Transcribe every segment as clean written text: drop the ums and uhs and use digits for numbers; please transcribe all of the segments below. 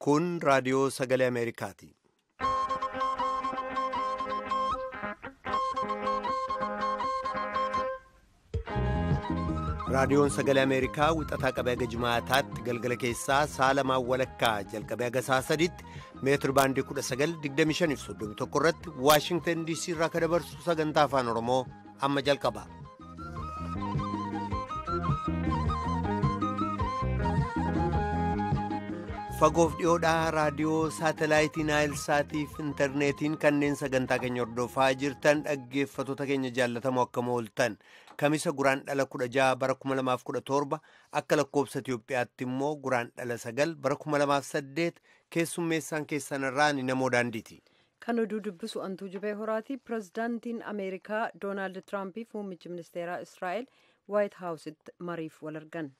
Kun raadiyoo sagalee Ameerikaati. Raadiyoon sagalee Ameerikaa wixataa qabee haga jimaataatti galgala keessaa sa'a lamaan walakkaa jalqabee haga sa'a sadiitti meetir baandii 1925 irratti Waashingtan DC irraa kan dabarsu sagantaa afaan Oromoo amma jalqaba. Fagoof dhiyoodhaa raadiyoo saatalaayitii Naayil Saatiif intarneetiin kanneen sagantaa keenya hordofaa jirtan dhaggeeffattoota keenya jaallatamoo akkam ooltan kamisa guraandhala 16 bara 2017 akka lakkoobsa Itiyoophiyaatti immoo guraandhala 9 bara 2008 keessummeessaan keessan irraa ni namoo daandiiti. Kan oduu dubbisu Antuu Jubee Horaati. Pirezidaantiin Ameerikaa Doonaald Tiraampiif muummichi ministeeraa Israa'el Waayit Haawusitti mariif wal argan.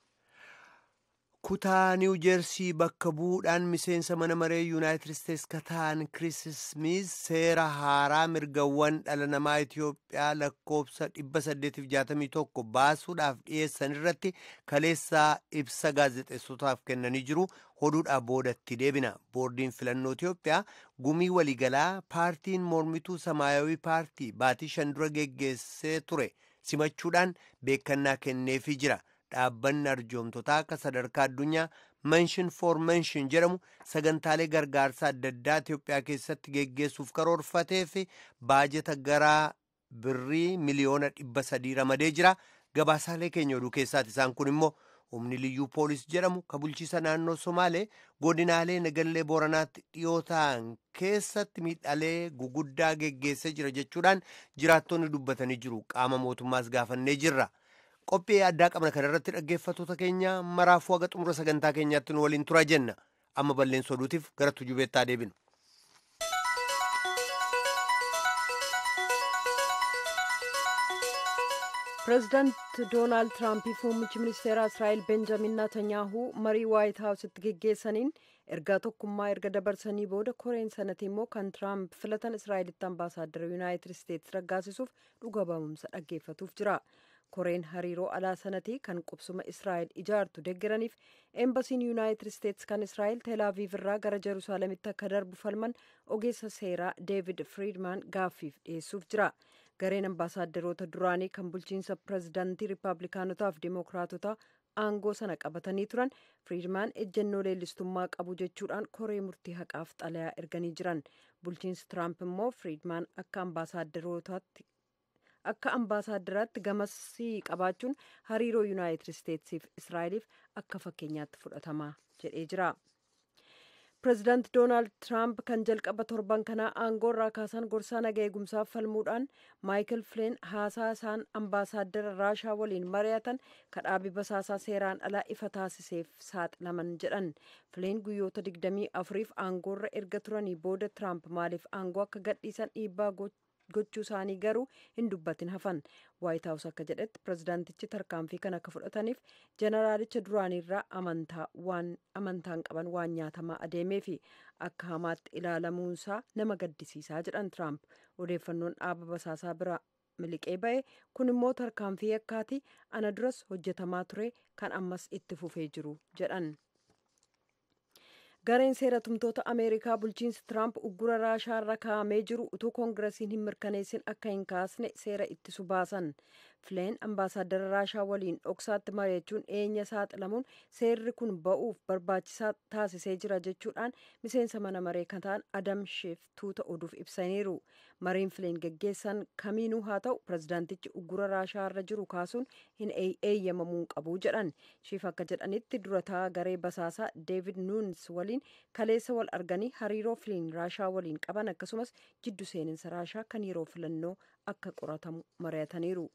Kutaa Niiw Jeersii bakka bu'uudhaan miseensa mana maree Yuunaayitid Isteets ka ta'an Kiriis Smiiz seera haaraa mirgawwan dhala namaa Itiyoophiyaa lakkoobsa 861 baasuudhaaf dhiyeessan irratti kaleessaa ibsa gaazexeessotaaf kennanii jiru. Oduudhaaf boodatti deebina. Boordiin filannoo Itiyoophiyaa gumii waliigalaa paartiin mormituu Samaayawii paartii baatii 5 dura geggeessee ture simachuudhaan beekannaa kenneefii jira. Dhaabbanni arjoomtotaa akka sadarkaa addunyaa Menshin for Menshin jedhamu sagantaalee gargaarsaa adda addaa Itiyoophiyaa keessatti geggeessuuf karoorfatee fi baajeta gara birrii miliyoona 300 ramadee jira. Gabaasaalee keenya oduu keessaati. Isaan kun immoo humni liyyuu poolis jedhamu kan bulchiisa naannoo Somaalee godinaalee Nagallee Booranaatti dhiyoo ta'an keessatti miidhalee guguddaa geggeessee jira jechuudhaan jiraattonni dubbatanii jiru. Qaama mootummaas gaafannee jirra. Qophii addaa qabna kanarratti dhaggeeffattoota keenya maraafuu haga xumura sagantaa keenyaatti nu waliin turaa jenna. Amma balleessa oduutiif gara tujubeettaa deebinu. Pireezidaant Doonaald Tiraampiif muummichi ministeeraa Israa'el Benjamin Netanyaahuu marii Waayit Haawusitti geggeessaniin ergaa tokkummaa erga dabarsanii booda koreen sanatti immoo kan Tiraamp filatan Israa'elitti ambaasaaddara Yuunaayitid Isteets raggaasisuuf dhuga ba'umsa dhaggeeffatuuf jira. Koreen hariiroo alaa sanatii kan qubsuma Israa'el ijaartu deeggaraniif eembasiin Yuunaayitid Isteets kan Israa'el Teelaaviiv irraa gara Jerusalemitti akka darbu falman ogeessa seeraa Deevid Friidman gaaffiif dhiyeessuuf jira. Gareen ambaasaaderoota duraanii kan bulchiinsa pirezidaantii Riippaabilikaanotaaf Dimookiraatota aangoo sana qabatanii turan Friidman ejjennoo leellistummaa qabu jechuudhaan koree murtii haqaaf xalayaa erganii jiran. Bulchiinsi Tiraamp immoo Friidman akka ambaasaaderootaatti akka ambaasaaddaraatti gamasii qabaachuun hariiroo Yuunaayitid Isteetsiif Israa'eliif akka fakkeenyaatti fudhatama jedhee jira. Pireezidaant Doonaald Tiraamp kan jalqaba torban kanaa aangoo irraa kaasan gorsaa naga eegumsaaf falmuudhaan Maayikil Fileen haasaa isaan ambaasaaddara Raashaa waliin mari'atan kadhaabii basaasaa seeraan alaa ifa taasiseef saaxilaman jedhan. Fileen guyyoota 24f aangoorra erga turanii booda Tiraamp maaliif aangoo akka gadhiisan dhiibbaa gochuu isaanii garuu hin dubbatin hafan. Waayit Haawus akka jedhetti pirezidaantichi tarkaanfii kan akka fudhataniif jeneraalicha duraaniirraa amantaan qaban waan nyaatamaa adeemee fi akka hamaatti ilaalamuunsaa nama gaddisiisaa jedhan Tiraamp. Odeeffannoon dhaaba basaasaa bira miliqee ba'e kun immoo tarkaanfii yakkaati, ana duras hojjetamaa ture kan ammas itti fufee jiru jedhan. Gareen seera tumtoota Ameerikaa bulchiinsi Tiraamp uggura Raashaa irra kaa'amee jiru utuu koongiresiin hin mirkaneessin akka hin kaasne seera ittisu baasan. Fileen ambaasaaddara Raashaa waliin dhoksaatti mari'achuun dhiyeenya saaxilamuun seerri kun ba'uuf barbaachisaa taasisee jira jechuudhaan miseensa mana maree kan ta'an Adam Sheef tuuta oduuf ibsaniiru. Mariin Fileen geggeessan kamiinuu haa ta'u pirezidaantichi uggura Raashaa irra jiru kaasuun hin eeyyamamuu qabu jedhan. Sheef akka jedhanitti durataa garee basaasaa Deevid Nuuns waliin kaleessa wal arganii hariiroo Filiin Raashaa waliin qaban akkasumas jiddu seeninsa Raashaa kan yeroo filannoo akka qoratamu mari'ataniiru.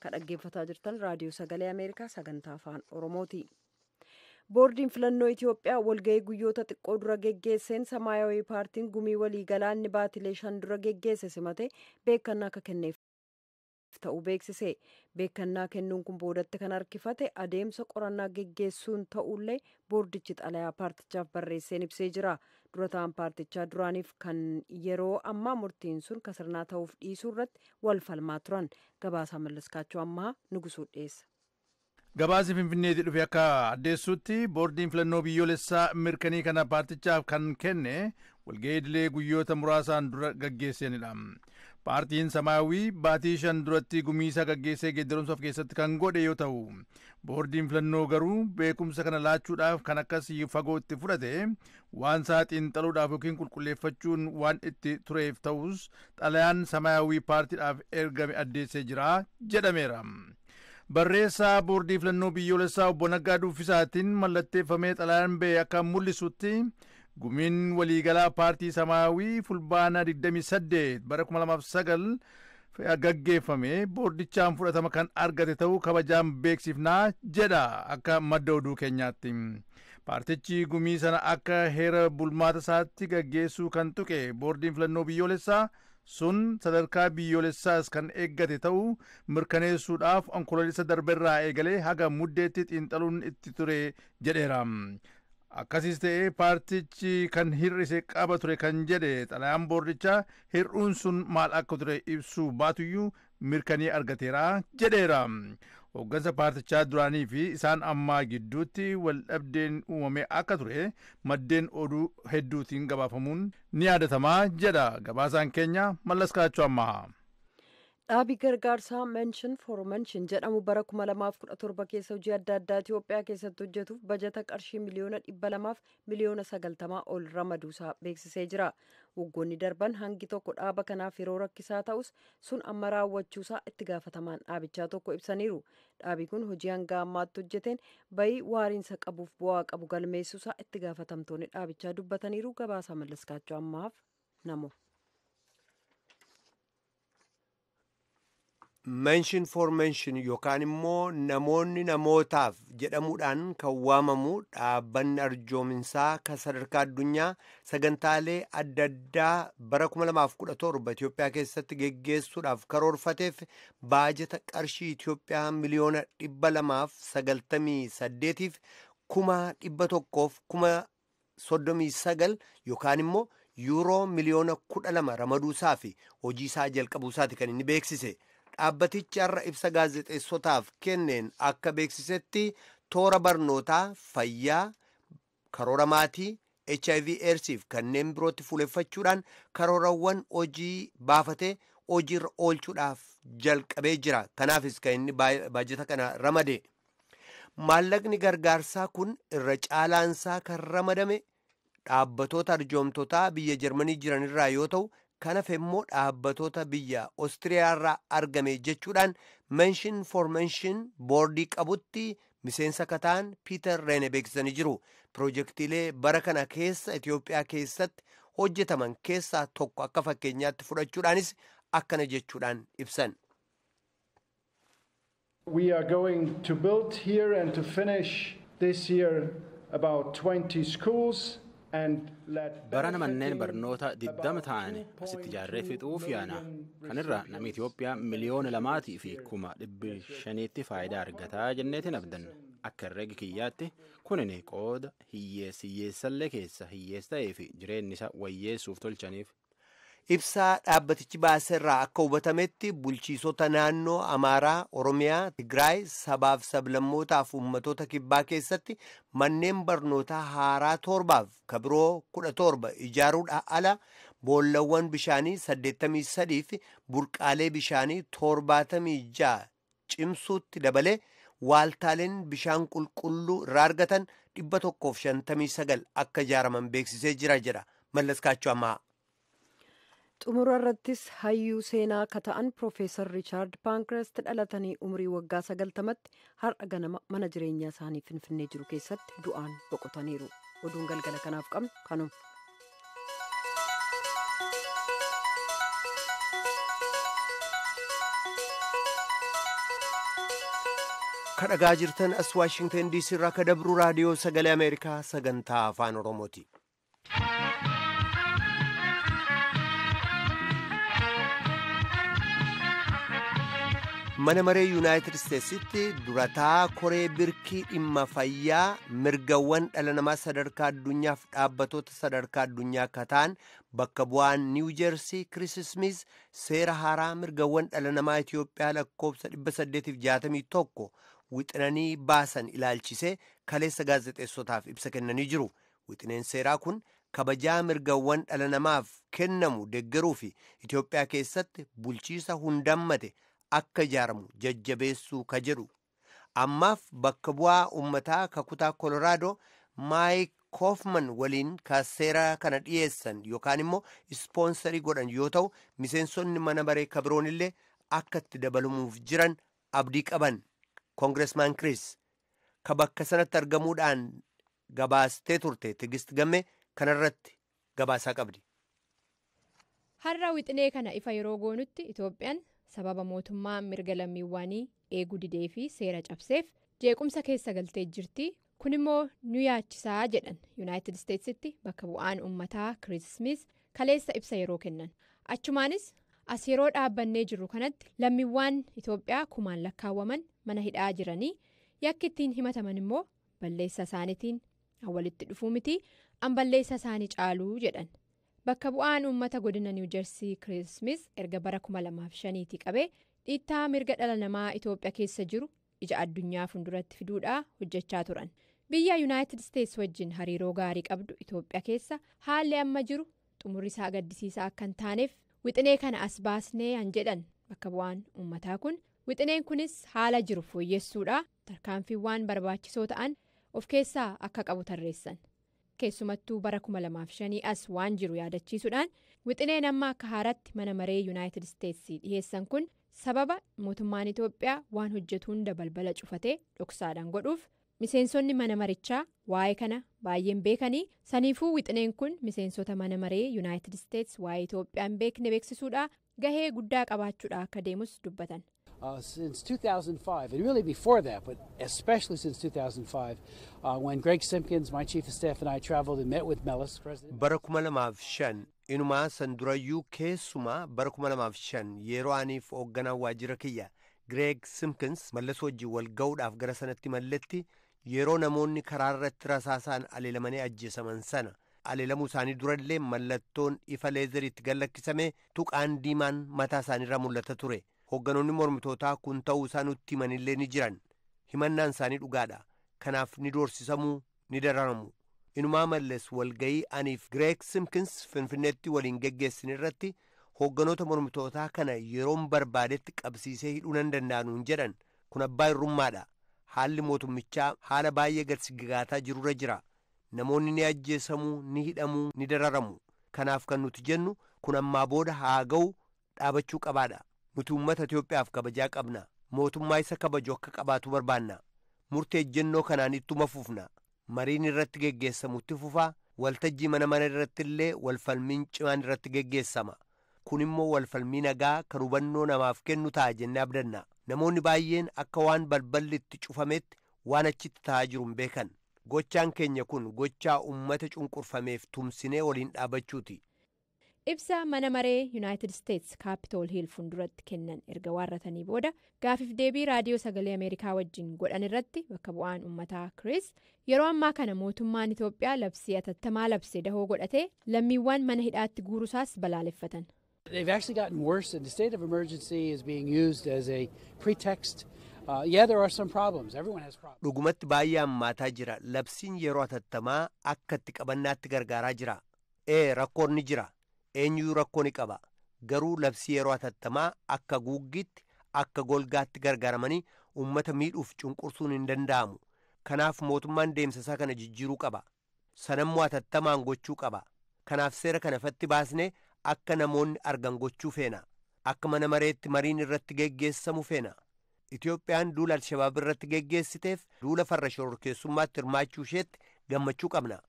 Kan dhaggeeffataa jirtan raadiyoo sagalee Ameerikaa sagantaa afaan Oromooti. Boordiin filannoo Itiyoophiyaa walga'ii guyyoota xiqqoo dura geggeesseen Samaayawii paartiin gumii waliigalaa inni baatilee 5 dura geggeesse simate beekannaa akka kenneef ta'uu beeksise. Beekannaa kennuun kun boodatti kan harkifate adeemsa qorannaa geggeessuun ta'ullee boordichi xalayaa paartichaaf barreesseen ibsee jira. Dura ta'an paartichaa duraaniif kan yeroo ammaa murtiin sun kasirnaa ta'uuf dhiisuu irratti wal falmaa turan. Gabaasaa Mallaskaachoo ammaa Nugusuu dhiyeessa. Gabaasni Finfinneetii dhufe akka addeessutti boordiin filannoo biyyoolessaa mirkanii kana paartichaaf kan kenne walga'ii idilee guyyoota muraasaan dura gaggeessanidha. Paartiin Samaawii baatii 5 duratti gumiisaa gaggeessee geeddarumsa of keessatti kan godhe yoo ta'u, boordiin filannoo garuu beekumsa kana laachuudhaaf kan akkas fagoo itti fudhate waan isaa xiinxaluudhaaf yookiin qulqulleeffachuun waan itti tureef ta'us xalayaan Samaawii paartiidhaaf ergame addeessee jira jedhameera. Barreessaa boordii filannoo biyyoolessaa obbo Naggaa Duffisaatiin mallatteeffamee xalayaan ba'e akka mul'isutti, gumiin waliigalaa paartii Samaawii Fulbaana 28 bara 2009 gaggeeffame boordichaan fudhatama kan argate ta'uu kabajaan beeksifnaa jedha akka madda oduu keenyaatti. Paartichi gumii sana akka heera bulmaata isaatti gaggeessuu kan tuqe boordiin filannoo biyyoolessaa, sun sadarkaa biyyoolessaas kan eeggate ta'uu mirkaneessuudhaaf Onkoloolessa darberraa eegalee haga Muddeetti xiinxaluun itti ture jedheera. Akkasiis ta'ee paartichi kan hir'ise qaba ture kan jedhe xalayaan boordichaa, hir'uun sun maal akka ture ibsuu baatuyyuu mirkanii argateera jedheera. Hooggansa paartichaa duraanii fi isaan ammaa gidduutti waldhabdeen uumame akka ture maddeen oduu hedduutiin gabaafamuun ni yaadatamaa jedha gabaasaan keenya Mallas Kaachoo ammaa. Dhaabii gargaarsaa Menschen for Menschen jedhamu bara 2017 keessa hojii adda addaa Itoophiyaa keessatti hojjetuuf bajata qarshii miliyoona 200 miliyoona 90 ol ramaduusaa beeksisee jira. Waggoonni darban hangi tokko dhaaba kanaaf yeroo rakkisaa ta'us, sun amma raawwachuusaa itti gaafatamaan dhaabichaa tokko ibsaniiru. Dhaabii kun hojii hanga ammaatti hojjeteen bayii waariinsa qabuuf bu'aa qabu galmeessuusaa itti gaafatamtoonni dhaabichaa dubbataniiru. Gabaasaa Mallaskaachoo ammaaf namo. Menschen for Menschen yookaan immoo namoonni namootaaf jedhamuudhaan kan waamamu dhaabbanni arjoominsaa kan sadarkaa addunyaa sagantaalee adda addaa bara 2017 Itoophiyaa keessatti geggeessuudhaaf karoorfateef baajata qarshii Itoophiyaa 298,139,000 yookaan immoo yuuroo miliyoona 12 ramaduusaa fi hojii isaa jalqabuusaati kan inni beeksise. Dhaabbatichi har'a ibsa gaazexeessotaaf kenneen akka beeksisetti, toora barnootaa, fayyaa, karoora maatii, HIV AIDSiif kanneen birootti fuuleffachuudhaan karoorawwan hojii baafatee hojiirra oolchuudhaaf jalqabee jira. Kanaafis kan inni baajata kana ramade. Maallaqni gargaarsaa kun irra caalaansaa kan ramadame dhaabbatoota arjoomtotaa biyya Jarmanii jiran irraa yoo ta'u, kanaaf immoo dhaabbatoota biyya Oostiriyaarraa argame jechuudhaan Menschen for Menschen boordii qabutti miseensa kataan Piiter Reene beeksisanii jiru. Piroojeektiilee bara kana keessa Itoophiyaa keessatti hojjetaman keessaa tokko akka fakkeenyaatti fudhachuudhaanis akkana jechuudhaan ibsan. We are going to build here and to finish this year about 20 schools. Barana manneen barnoota 20 ta'an asitti ijaarree fixuuf yaana. Kanirra namni Itoophiyaa 2,500,000tti faayidaa argataa jenneetiin abdanna. Akka herreega kiyyaatti kunin qooda hiyyeessi hiyyeessallee keessa hiyyeessa ta'ee fi jireenyi isaa wayyeessuuf tolchaniif. Ibsaa dhaabbatichi baaseerraa akka hubatametti, bulchiisota naannoo Amaaraa, Oromiyaa, Tigraay, sabaaf sablammootaaf uummatoota kibbaa keessatti manneen barnootaa haaraa torbaaf kabiroo 17 ijaaruudhaan ala boollawwan bishaanii 83 fi burqaalee bishaanii 76 cimsuutti dabalee waaltaaleen bishaan qulqulluu irraa argatan 159 akka ijaaraman beeksisee jira jedha Mallas Kaachoo ammaa. Xumura irrattis hayyuu seenaa akka ta'an Piroofeesar Riichaard Paankirest dhalatanii umurii waggaa 90tti har'a ganama mana jireenyaa isaanii Finfinnee jiru keessatti du'aan boqotaniiru. Oduun galgala kanaaf qabnu kanuma. Kan dhagaa jirtan as Waashingtan DC irraa ka dabru Raadiyoo Sagalee Ameerikaa sagantaa Afaan Oromooti. Mana maree Yuunaayitid Isteetsitti durataa koree birkii dhimma fayyaa, mirgawwan dhala namaa sadarkaa addunyaaf dhaabbatoota sadarkaa addunyaa kataan bakka bu'aan Niiw Jeersii Kiriis Smith seera haaraa mirgawwan dhala namaa Itiyoophiyaa lakkoobsa 861 Wixinanii baasan ilaalchisee kaleessa gaazexeessotaaf ibsa kennanii jiru. Wixineen seeraa kun kabajaa mirgawwan dhala namaaf kennamu deeggaruu fi Itoophiyaa keessatti bulchiisa hundammate akka ijaaramu jajjabeessuu ka jedhu. Ammaaf bakka bu'aa uummataa kakutaa Koloraadoo Maayik Koofman waliin ka seera kana dhiyeessan yookaan immoo ispoonsarii godhan yoo ta'u, miseensonni mana maree kabiroon illee akka itti dabalamuuf jiran abdii qaban. Koongiresmaan Kiriis ka bakka sanatti argamuudhaan gabaastee turte Tigist Gammee kanarratti gabaasaa qabdi. Har'a wixinee kana ifa yeroo goonutti Itoophiyaan sababa mootummaa mirga lammiiwwanii eeguu didee fi seera cabseef jeequmsa keessa galtee jirti. Kun immoo nu yaachisaa jedhan Yuunaayitid Isteetsitti bakka bu'aan uummataa Kiriis Smith kaleessa ibsa yeroo kennan. Achumaanis as yeroo dhaabbannee jirru kanatti lammiiwwan Itoophiyaa kumaan lakkaawwaman mana hidhaa jiranii, yakki ittiin himataman immoo balleessa isaaniitiin walitti dhufuu miti, an balleessa isaanii caaluu jedhan. Bakka bu'aan uummata godina Niwujersii Kiriis Smith erga bara 2005 qabee dhiittaa mirga dhala namaa Itoophiyaa keessa jiru ija addunyaa fuulduratti fiduudhaa hojjechaa turan. Biyya Yuunaayitid Isteets wajjin hariiroo gaarii qabdu Itoophiyaa keessa haalli amma jiru xumurri isaa gaddisiisaa akka hin taaneef wixinee kana as baasnee han jedhan bakka bu'aan uummataa kun, wixineen kunis haala jiru fooyyessuudha tarkaanfiiwwan barbaachisoo ta'an of keessaa akka qabu tarreessan. Keessumattuu bara 2005 as waan jiru yaadachiisuudhaan, wixineen amma akka haaratti mana maree Yuunaayitid Isteetsii dhiyeessan kun sababa mootummaan Itoophiyaa waan hojjetu hunda balbala cufatee dhoksaadhaan godhuuf miseensonni mana marichaa waa'ee kana baay'een beekanii, saniifuu wixineen kun miseensota mana maree Yuunaayitid Isteets waa'ee Itoophiyaa hin beekne beeksisuudhaa gahee guddaa qabaachuudha akka deemus dubbatan. Since 2005, and really before that, but especially since 2005, when Greg Simpkins, my chief of staff, and I traveled and met with Meles, President. Bara 2005, inumaa san durayyuu, keessumaa bara 2005 yeroo aniif hoogganaa waajjira kiyya Greg Simpkins Mallas wajjin wal ga'uudhaaf gara sanatti malletti, yeroo namoonni karaa irratti rasaasaan aleelamanii ajjeesaman sana, aleelamuu isaanii durallee mallattoon ifa leezeriitti gallakkisame tuqaan diimaan mataa isaaniirraa mul'ata ture. Hoogganoonni mormitootaa kun ta'uu isaa nutti himanillee ni jiran. Himannaan isaanii dhugaadha. Kanaaf ni doorsisamuu, ni dararamu. Inumaa Mallas walgayii aniif Greg Simpkins Finfinneetti waliin geggeessin irratti hoogganoota mormitootaa kana yeroon barbaadetti qabsiisee hidhuu nan danda'anuun jedhan. Kun abbaa irrummaadha. Haalli mootummichaa haala baay'ee gadsigigaataa jirurra jira. Namoonni ni ajjeesamuu, ni hidhamuu, ni dararamu. Kanaaf kan nuti jennu kun ammaa booda haa ga'u, dhaabachuu qabaadha. Nuti uummata Itoophiyaaf kabajaa qabna. Mootummaa isa kabaju akka qabaatu barbaanna. Murtee ejjennoo kanaan ittuma fufna. Mariin irratti geggeessamutti fufaa. Waltajjii mana mana irratti illee walfalmiin cimaan irratti geggeessama. Kun immoo walfalmii nagaa kan hubannoo namaaf kennu ta'a jennee abdanna. Namoonni baay'een akka waan balballi itti cufametti waan achitti ta'aa jiru hin beekan. Gochaan keenya kun gochaa uummata cunqurfameef tumsinee waliin dhaabachuuti. Ibsa mana maree Yuunaayitid Isteets Kaapitool Hiil fuulduratti kennan erga waarratanii booda, gaafiif deebii Raadiyoo Sagalee Ameerikaa wajjin godhan irratti bakka bu'aan uummataa Kiriis yeroo ammaa kana mootummaan Itoophiyaa labsii atattamaa labsee dahoo godhatee lammiiwwan mana hidhaatti guurusaas balaaleffatan. They've actually gotten worse, and the state of emergency is being used as a pretext. Yeah, there are some problems. Everyone has problems. Dhugumatti baay'ee hammaataa jira. Labsiin yeroo atattamaa akka itti qabannaatti gargaaraa jira. Ee, rakkoon ni jira. Eenyuyyuu rakkoo ni qaba. Garuu labsii yeroo atattamaa akka guuggiitti, akka golgaatti gargaaramanii uummata miidhuuf cunqursuun hin danda'amu. Kanaaf mootummaan deemsa isaa kana jijjiiruu qaba. Sanammoo atattamaan gochuu qaba. Kanaaf seera kana ifatti baasnee akka namoonni argan gochuu feena. Akka mana mareetti mariin irratti geggeessamu feena. Itoophiyaan duula Alshabaab irratti geggeessiteef duula farra shororkeessummaatti hirmaachuu isheetti gammachuu qabna.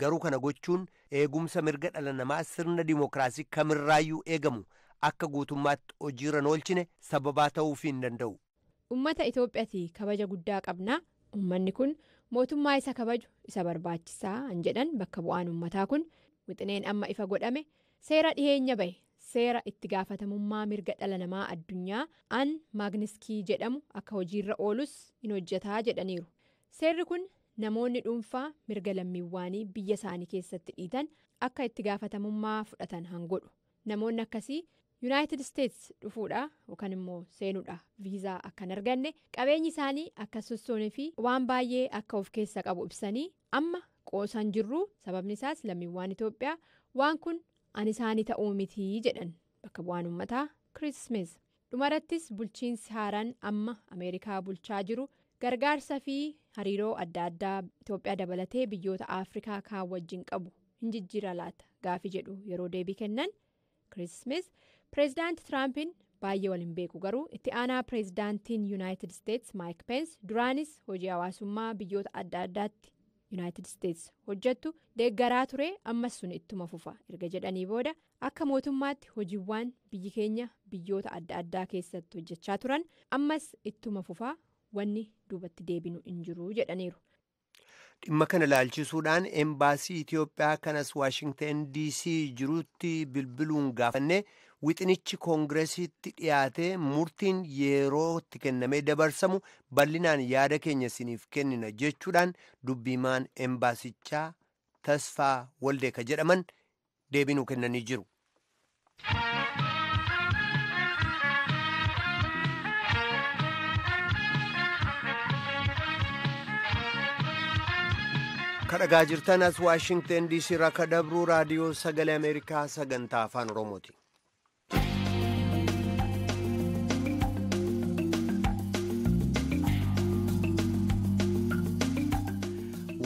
Garuu kana gochuun eegumsa mirga dhala namaa sirna dimookiraasii kamirraayyuu eegamu akka guutummaatti hojiirra oolchine sababaa ta'uufii hin danda'u. Uummata Itoophiyaati kabaja guddaa qabna. Uummanni kun mootummaa isa kabaju isa barbaachisaa han jedhan bakka bu'aan uummataa kun, wixineen amma ifa godhame seera dhiheenya bahe, seera itti gaafatamummaa mirga dhala namaa addunyaa an Maagniskii jedhamu akka hojiirra oolus in hojjetaa jedhaniiru. Seerri kun namoonni dhuunfaa mirga lammiiwwanii biyya isaanii keessatti dhiitan akka itti gaafatamummaa fudhatan han godhu. Namoonni akkasii Yuunaayitid Isteets dhufuudha yookaan immoo seenuudha viizaa akka hin arganne qabeenyi isaanii akka sossoonee fi waan baay'ee akka of keessa qabu ibsanii amma qoosan jirru sababni isaas lammiiwwan Itoophiyaa waan kun ani isaanii ta'uu mitii jedhan bakka bu'aan uummataa Chris Smith. Dhumarrattis bulchiinsi haaraan amma Ameerikaa bulchaa jiru gargaarsa fi hariiroo adda addaa Itoophiyaa dabalatee biyyoota Afrikaa kaan wajjin qabu hin jijjiira laata gaafii jedhu yeroo deebii kennan Chris Smith pireezidaanti Tiraampiin baay'ee waliin beeku garuu itti aanaa pireezidaantiin Yuunaayitid Isteets Maayik Peens duraanis hojii hawaasummaa biyyoota adda addaatti Yuunaayitid Isteets hojjettu deeggaraa ture ammas sun ittuma fufa erga jedhanii booda akka mootummaatti hojiiwwan biyyi keenya biyyoota adda addaa keessatti hojjechaa turan ammas ittuma fufaa wanni duubatti deebinu hin jiru jedhaniiru. Dhimma kana ilaalchisuudhaan embaasii Itoophiyaa kanas Waashingtan DC jirutti bilbiluun gaafanne wixinichi koongireesitti dhiyaatee murtiin yerootti kennamee dabarsamu bal'inaan yaada keenya isiniif kennina jechuudhaan dubbimaan embaasichaa Tasfaa Waldeeka jedhaman deebii nuu kennanii jiru. Kadhagaa jirtan as Waashingtan DC irraa ka dabruu raadiyoo sagalee Ameerikaa sagantaa afaan Oromooti.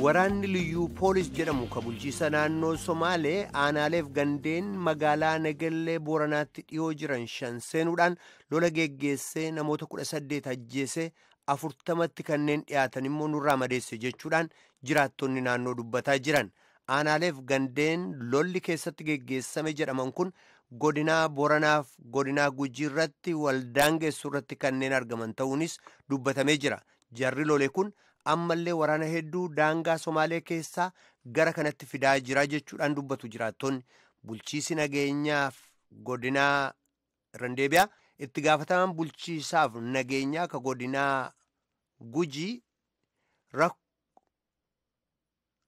Waraanni liyyuu poolis jedhamu ka bulchiisa naannoo Somaalee aanaaleef gandeen magaalaa Nagallee Booranaatti dhiyoo jiran shan seenuudhaan lola geggeessee namoota 18 ajjeesee 40tti kanneen dhiyaatan immoo nurraa madeesse jechuudhaan jiraattonni naannoo dubbataa jiran. Aanaaleef gandeen lolli keessatti geggeessame jedhaman kun godinaa Booranaaf godinaa Gujii irratti waldaangeessu irratti kanneen argaman ta'uunis dubbatamee jira. Jarri lole kun ammallee waraana hedduu daangaa Somaalee keessaa gara kanatti fidaa jira jechuudhaan dubbatu jiraattonni. Bulchiisi nageenyaaf godinaa Randeebiyaa itti gaafatamaan bulchiisaaf nageenyaa ka godinaa Gujii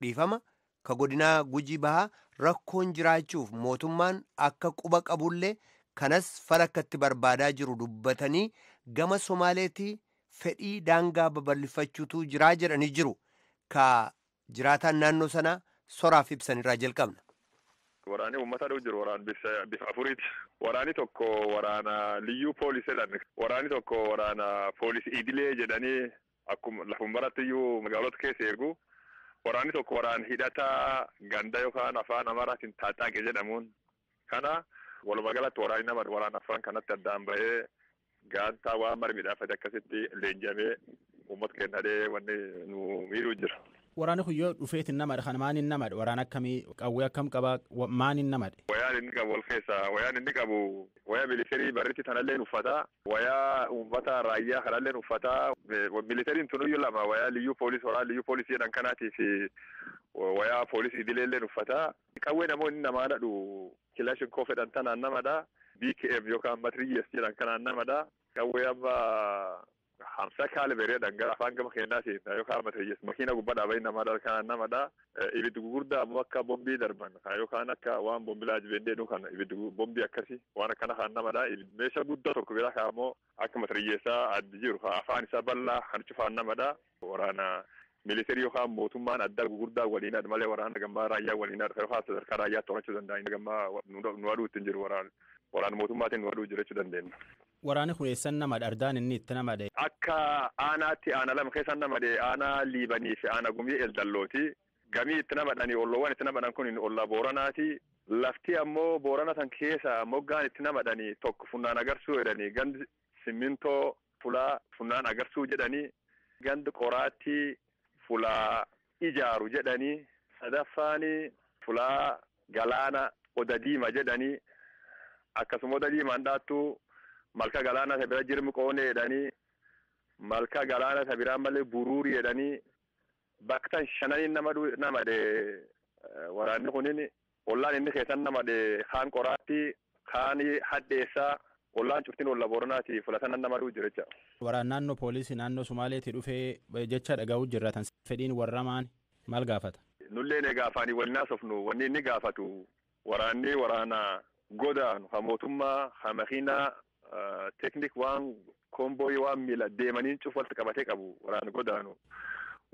dhiifama ka godinaa Gujii bahaa rakkoon jiraachuuf mootummaan akka quba qabullee kanas fala akkatti barbaadaa jiru dubbatanii gama Somaaleetii fedhii daangaa babal'ifachuutu jiraa jedhanii jiru. Ka jiraataan naannoo sanaa soraaf ibsanirraa jalqabna. Waraanni uummata dhufu jiru waraan bifa afuriiti. Waraanni tokko waraana liyyuu poolis jedhan. Waraanni tokko waraana poolisii idilee jedhanii akkuma lafuma baratti iyyuu magaalota keessa ergu. Waraanni tokko waraan hidhataa ganda yookaan afaan Amaaraatiin taaxaaqe jedhamuun. Kana walumaa galatti waraanni nama waraan afaan kanatti addaan bahee gaantaa waan mara midhaafate akkasitti leenjamee uummata keenya hadhee wanni nu miidhuu jira. Waraanni kun yoo dhufeetiin namadha kana maaniin namadha waraana akkamii qawwee akkam qabaa maaniin namadha. Wayaan inni qabu wal keessa wayaan inni qabu wayaa militeerii barritti tanallee uffata wayaa uummata raayyaa kanallee uffata militeeriin tunuyyuu lama wayaa liyyuu poolis waraana liyyuu poolisii jedhan kanaatii fi wayaa poolisii idileellee uffata. Qawwee namoonni namaa dhadhu kilaashinkoo fedhan tanaan namadha. BKM yookaan matiriyyees jedhan kanaan namadha. Qawwee amma hamsa kaalibereedhaan gara afaan gama keenyaatiin yookaan matiriyyees makiina gubbaa dhaabanii namaa kanaan namadha. Ibiddi gurguddaa ammoo akka bombii darban yookaan akka waan bombilaa jibeen kan ibiddi bombii akkasii waan akkana kan namadha. Meeshaa guddaa tokko biraa kan ammoo akka matiriyyeessaa addi jiru afaan isaa bal'aa kan cufaan namadha. Waraana militeerii yookaan mootummaan addaa gurguddaa waliin malee waraana gammaa raayyaa waliin yookaan sadarkaa raayyaa to'achuu danda'an gammaa nu aduu ittiin jiru waraana. Waraana mootummaatiin nu aduu jiraachuu dandeenya. Waraanni kun eessan namadha? Ardaan inni itti namadhe? Akka aanaatti aana lama keessa namadhe aanaa Liibanii fi aana Gumii Eldallooti. Gamii itti namadhanii olloowwan itti namadhan kun ollaa Booranaati. Lafti ammoo Boorana san keessa moggaan itti namadhanii tokko funnaan agarsuu jedhanii gandi simmintoo fulaa funnaan agarsuu jedhanii gandi qoraattii fulaa ijaaru jedhanii sadaffaanii fulaa galaana oda diima jedhanii akkasuma oda diimaan dhaattu malka galaana isa bira jirmi qoonee jedhanii malka galaana isa biraa malee buruurii jedhanii bakka tan shananiin namadhe waraanni kunin ollaan inni keessan namadhe kaan qoraatti kaan hadheessaa ollaan cuftiin olla Booranaati fulatanan nama dhuu jira jecha. Waraan naannoo poolisii naannoo Somaaleetii dhufee jecha dhaga'uu jirratan fedhiin warra maani maal gaafata? Nulleen egaa afaanii waliin haasofnu wanni inni gaafatu waraanni waraana Godaanu ha mootummaa ha makiinaa teeknik waan kombooyi waan miila deemanii cuuf walitti qabatee qabu waraan godaanu.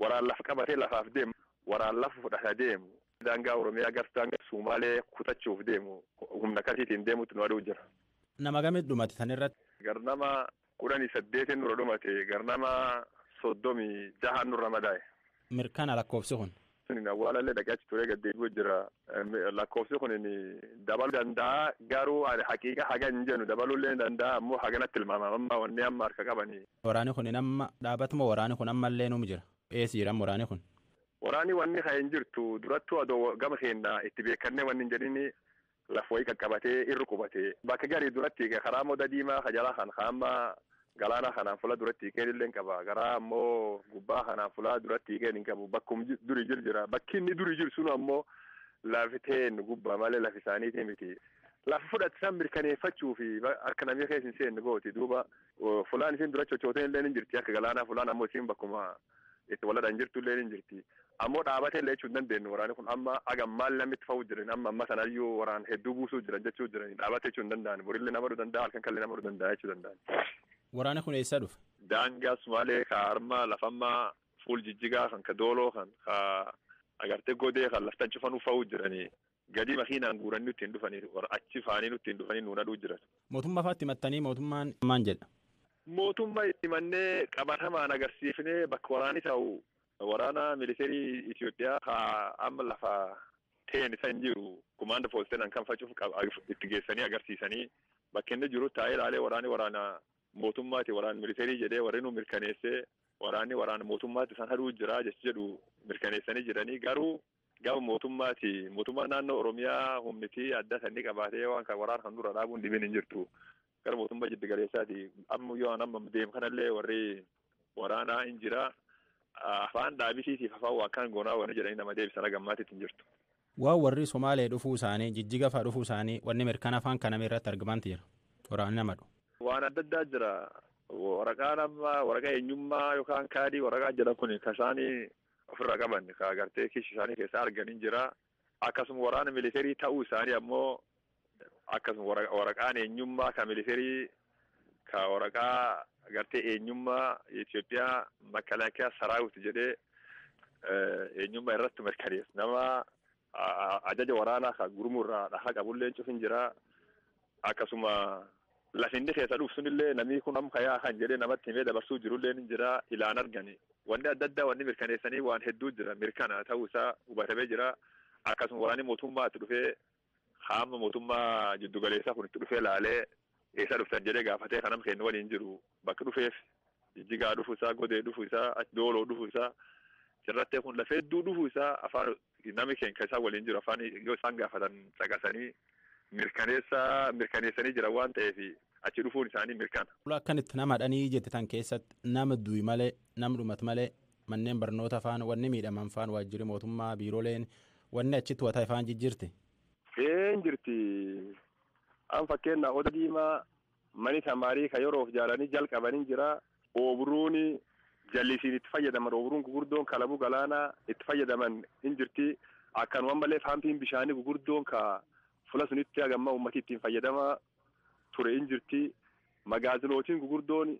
Waraan lafa qabatee lafaaf deemu. Waraan lafa fudhataa deemu. Daangaa Oromiyaa gara daangaa Sumaalee kutachuuf deemu humna akkasiitiin deemutti nu aduu jira. Nama gamit dhumate san irratti? Garnama 18 nurra dhumate, garnama 36 nurra madaa'e. Mirkana lakkoofsi kun? Awwaalallee dhaqee achi turee gad deebi'u jira. Lakkoofsi kun dabaluu danda'a garuu haqiiqa haga hin jennu dabaluullee ni danda'a ammoo haganatti tilmaamama amma wanni amma harka qabani. Waraanni kun amma dhaabatuma waraanni kun ammallee num jira. Eessa jira waraanni kun? Waraanni wanni kan hin jirtu durattuu adoo gama keenya itti beekannee wanni hin jedhini lafa wayii qaqqabatee irra qubatee bakka garii duratti karaa moda diimaa kajalaa kan amma galaana kanaan fuula duratti hiikeen illee qaba garaa ammoo gubbaa kanaan fuula duratti hiikeen hin qabu bakkum duri jiru jira bakki inni duri jiru sun ammoo lafiteen gubbaa malee lafi isaaniitii miti. Lafa fudhate san mirkaneeffachuu fi akka namni keessa hin seenne gooti duuba fulaan isin dura coccooteen illee ni jirti akka galaanaa fulaan ammoo isin bakkuma itti waladhaan jirtu illee ni jirti. Ammoo dhaabatee illee jechuu hin dandeenyu waraanni kun amma aga maal namni itti fa'uu jiran amma amma sanayyuu waraan hedduu buusuu jiran jechuu jiran dhaabatee jechuu hin danda'an borillee nama dhuu danda'a halkan kallee nama dhuu danda'a jechuu danda'an. Waraanni kun eessaa dhufe? Daangaa Sumaalee ka harma lafammaa fuul jijjigaa kan ka dooloo kan ka agartee godee kan laftan cufanuu fa'uu jiranii. Gadi makiinaan guuranii nutti hin dhufanii achi faanii nutti hin dhufanii nuun aduu jiran. Mootummaa fa'aatti himattanii mootummaan maal jedha? Mootummaa itti himannee qabatamaan agarsiifnee bakka waraanni ta'u waraana militeerii Itoophiyaa haa amma lafa ta'een isa hin jiru kumaanda poolisiin kan facuuf itti geessanii agarsiisanii bakka inni jiru taa'ee ilaalee waraanni waraana mootummaati waraana militeerii jedhee warri nu mirkaneessee waraanni waraana mootummaatti isaan haduu jira jedhu mirkaneessanii jiranii garuu gama mootummaati mootummaa naannoo Oromiyaa humniti adda sanni qabaatee waan kan waraana kan dura dhaabuun dhibeen hin jirtu gara mootummaa jiddu galeessaati amma yoo amma deemu kanallee warri waraanaa hin jira. Afaan dhaabisiitiif afaan waan kan goonaa waan jedhanii nama deebisan gammaatiitti hin jirtu. Waan warri Somaalee dhufuu isaanii jijjiga fa'aa dhufuu isaanii wanni mirkana afaan kaname irratti argamanti jira. Waraanni nama dhufu. Waan adda addaa jira. Waraqaan amma waraqaa eenyummaa yookaan kaadii waraqaa jedhan kun kan isaanii ofirraa qaban kan agartee kishi isaanii keessaa arganii jira. Akkasuma waraana militeerii ta'uu isaanii ammoo akkasuma waraqaan eenyummaa kan militeerii kan waraqaa agartee eenyummaa Itoophiyaa makalaakiyaa saraawit jedhee eenyummaa irratti mirkaneessu nama ajaja waraanaa kan gurmurraa dhahaa qabullee cufin jira. Akkasuma lafinni keessa dhufu sunillee namni kun amma kayaa kan jedhee namatti himee dabarsuu jirullee ni jira ilaan argani. Wanni adda addaa wanni mirkaneessanii waan hedduu jira mirkana ta'uu isaa hubatamee jira. Akkasuma waraanni mootummaa itti dhufee haama mootummaa jiddugaleessaa kun itti dhufee laalee eessa dhuftan jedhee gaafatee kanam kennu waliin jiru bakka dhufeef jijjigaa dhufu isaa godee dhufu isaa dooloo dhufu isaa cirrattee kun lafa hedduu dhufu isaa afaan namni keenya isaa waliin jiru afaan yoo isaan gaafatan caqasanii mirkaneessanii jiran waan ta'eef achi dhufuun isaanii mirkana. Akkanitti nama dhanii jette tan keessatti nama du'i malee nama dhumatu malee manneen barnoota faan wanni miidhaman faan waajjirri mootummaa biirooleen wanni achitti wataa ifaan jijjiirti. Een jirti. An fakkeenyaaf oda diimaa mani tamaarii kan yeroof jaalanii jalqabanii jira. Oobiruun jallisiin itti fayyadaman oobiruun gugurdoon kalabuu galaanaa itti fayyadaman hin jirti. Akkanuma malee paampiin bishaanii gugurdoon ka fula sunitti hagamma uummati ittiin fayyadamaa ture hin jirti. Magaazinootiin gugurdoon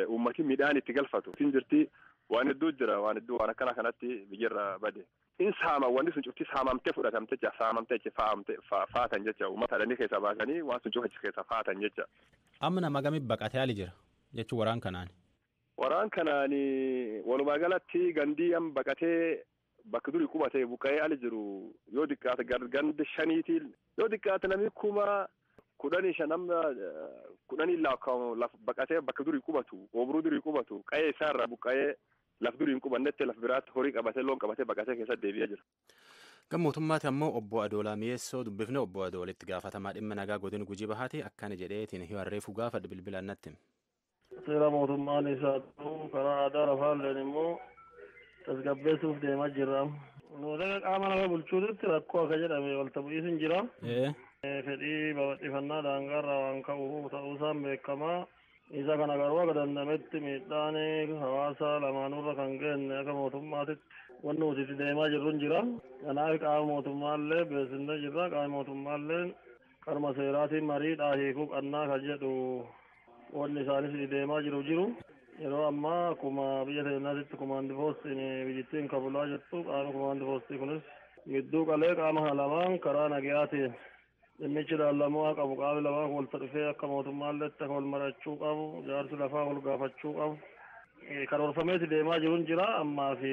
uummati midhaan itti galfatu hin jirti. Waan hedduu jira waan hedduu waan akkana kanatti biyyarra bade. In saama wanni sun cufti saamamtee fudhatamte jecha saamamtee jecha faatan jecha uummata dhanii keessaa baasanii waan sun cufa keessaa faatan jecha. Amma nama gamii baqatee ali jira jechuun waraan kanaan. Waraan kanaan walumaa galatti gandii amma baqatee bakka durii qubatee buqqa'ee ali jiru yoo xiqqaate ganda shaniitiin yoo xiqqaate namni 15,000 amma 10 lakkaa'amu baqatee bakka durii qubatu oobruu durii qubatu qa'ee isaarraa buqqa'ee. Laf durii hin qubannetti laf biraatti horii qabatee loon qabatee baqatee keessatti deebi'ee jira. Gama mootummaatti ammoo obbo Adoolaa Mi'eessoo dubbifne obbo Adoolitti gaafatamaa dhimma nagaa godina Gujii Bahaati akkana jedheetiin hiwarreefuu gaafa bilbilaan natti. Seera mootummaan isaa ta'u karaa aadaa lafaalleen immoo tasgabbeessuuf deemaa jirra. Nuti qaama lafa bulchuutitti rakkoo akka jedhame walta bu'iisin jira. Fedhii babal'ifannaa daangaarraa waan ka'uuf ta'uusaan beekamaa. Isa kana garuu akka danda'ametti miidhaan hawaasa lamaanurra kan geenye akka mootummaatitti wanni nuti itti deemaa jirru hin jira. Kanaaf qaama mootummaallee beeksisnee jirra. Qaama mootummaallee Karuma seeraatiin mariidhaa hiikuu qannaa kan jedhu wanni isaanis deemaa jiru. Yeroo ammaa akkuma biyya teenyaatti kumaandi poostiin biyyattiin kabulaa jirtu qaama kumaandi poostii kunis gidduu qalee qaama lamaan karaa nagayaatiin dhimmichi ilaalamuu haa qabu qaamni lamaan walitti dhufee akka mootummaallee akka wal marachuu qabu jaarsi lafaa wal gaafachuu qabu. Karoorfameeti deemaa jiruun jira ammaa fi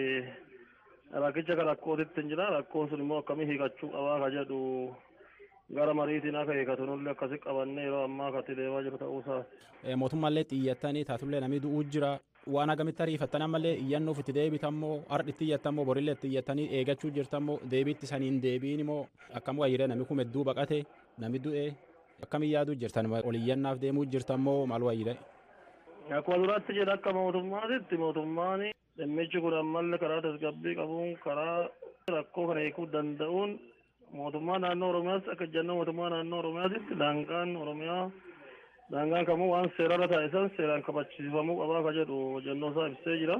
rakkicha kan rakkootitti hin jira rakkoon sun immoo akkamii hiikachuu qabaa ka jedhu gara mariitiin akka hiikatu nullee akkasi qabannee yeroo ammaa akkatti deemaa jiru ta'uu isaati. Mootummaallee xiyyattanii taatullee namni du'uu jira waan hagamitti ariifattan ammallee iyyannoof itti deebitammoo har'a itti iyyattammoo borillee itti iyyattanii eegachuu jirtammoo deebiitti saniin deebiin immoo akkam wayyiree namni kun hedduu baqate namni du'e akkamii yaaduu jirtan ol iyyannaaf deemuu jirtammoo maal wayyiree. Akkuma duraatti jedha akka mootummaatitti mootummaan dhimmichi kun ammallee karaa tasgabbii qabuun karaa rakkoo kana hiikuu danda'uun mootummaa naannoo Oromiyaas akka ejjennoo mootummaa naannoo Oromiyaatitti daangaan Oromiyaa daangaan kamuu waan seerarra taa'e san seeraan kabachiifamuu qabaa ka jedhu ejjennoo isaa ibsee jira.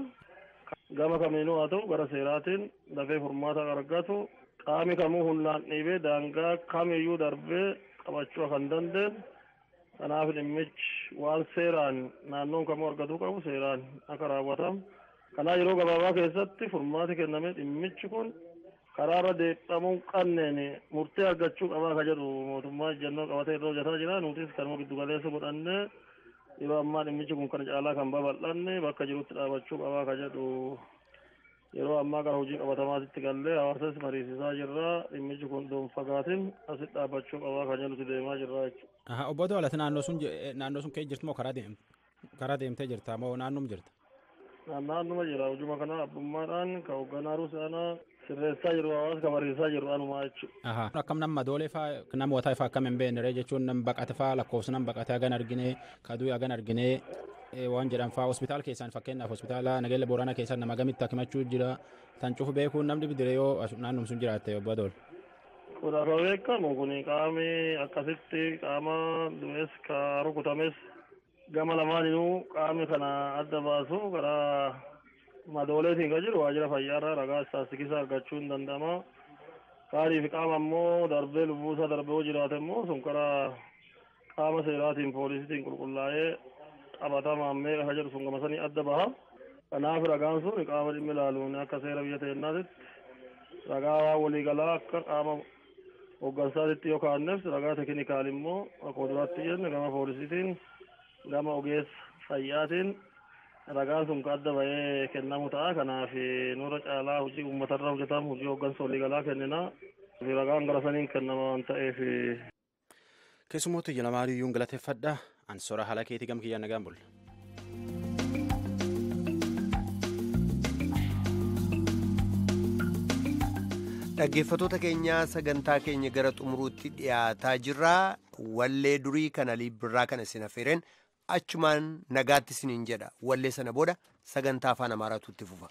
Gama kamiinuu haa ta'u gara seeraatiin dafee furmaata argatu qaami kamuu humnaan dhiibee daangaa kamiyyuu darbee qabachuu kan dandeenye. Kanaaf dhimmichi waan seeraan naannoon kamuu argatuu qabu seeraan akka raawwatamu. Kanaaf yeroo gabaabaa keessatti furmaati kennamee dhimmichi kun karaarra deemamuu qabneen murtee argachuu qabaa ka jedhu mootummaa ejjennoo qabatee irra hojjetaa jira. Nutis kanuma giddu galeessa godhannee yeroo ammaa dhimmichi kun kan caalaa kan babal'anne bakka jirutti dhaabachuu qabaa ka jedhu yeroo ammaa gara hojii qabatamaatitti gallee hawaasas mariisisaa jirra. Dhimmichi kun doon fagaatiin asitti dhaabbachuu qabaa kan jedhutti deemaa jirra jechuudha. Obbo Dawalati naannoo sun kee jirtu moo karaa deemtee jirta moo naannuma jirta? Naannuma jira. Hojuma kana abbummaadhaan ka hoogganaa ruusaanaa sirreessaa jiru hawaasa ka mariisisaa jiru anumaa jechuudha. Akkam nama madoolee faa namoota faa akkam hin beekne jechuun nam baqate faa lakkoofsa nam baqate hagan argine kaduu hagan argine waan jedhan faa hospitaala keessaan fakkeenyaaf hospitaala Nageelle Booranaa keessaan nama gamitti hakimachuu jira tan cufu beekuun namni bidire yoo naannum sun jiraatte obbo Adool. Kun akka beekamu kun qaamni akkasitti qaama du'es ka rukutames gama lamaaninuu qaamni kana adda baasu karaa madooleetiin kan jiru waajjira fayyaarraa ragaa istaatistiksii argachuu hin danda'ama. Kaarii fi qaama immoo darbee lubbuusaa darbee yoo jiraate immoo sun karaa qaama seeraatiin poolisiitiin qulqullaa'ee qabatamaan meeqa kan jedhu sun gama sanii adda baha. Kanaaf ragaan sun qaama dhimmi ilaaluun akka seera biyya teenyaatitti ragaa waan waliigalaa akka qaama hooggansaatitti yoo kaanneef ragaa tekinikaal immoo akkuma duraatti jenne gama poolisiitiin gama ogeessa fayyaatiin ragaan sun adda bahee kennamu ta'a. Kanaaf nurra caalaa hojii uummatarra hojjetamu hojii hooggansa waliigalaa kennina. Ragaan gara saniin kennama waan ta'eef. Keessummoota lamaaniyyuu galateeffadha. Ansora haala keetii gam kiyyaan nagaan bulla. Dhaggeeffattoota keenya sagantaa keenya gara xumuruutti dhiyaataa jirra. Wallee durii kan Alii Birraa kana isin affeereen achumaan nagaatti isiniin jedha. Wallee sana booda sagantaa afaan Amaaraatu itti fufa.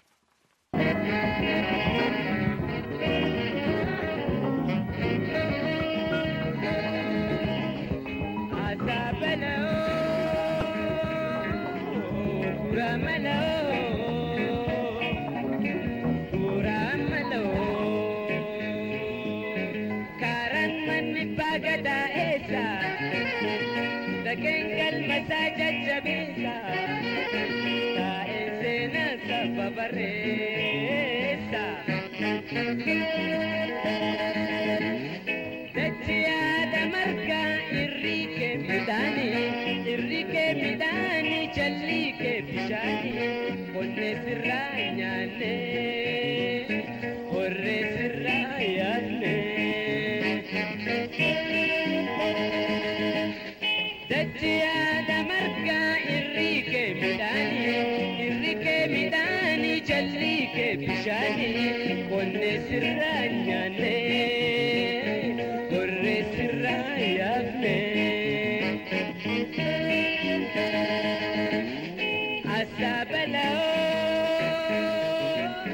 Asabala,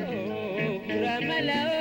oh, Ramala.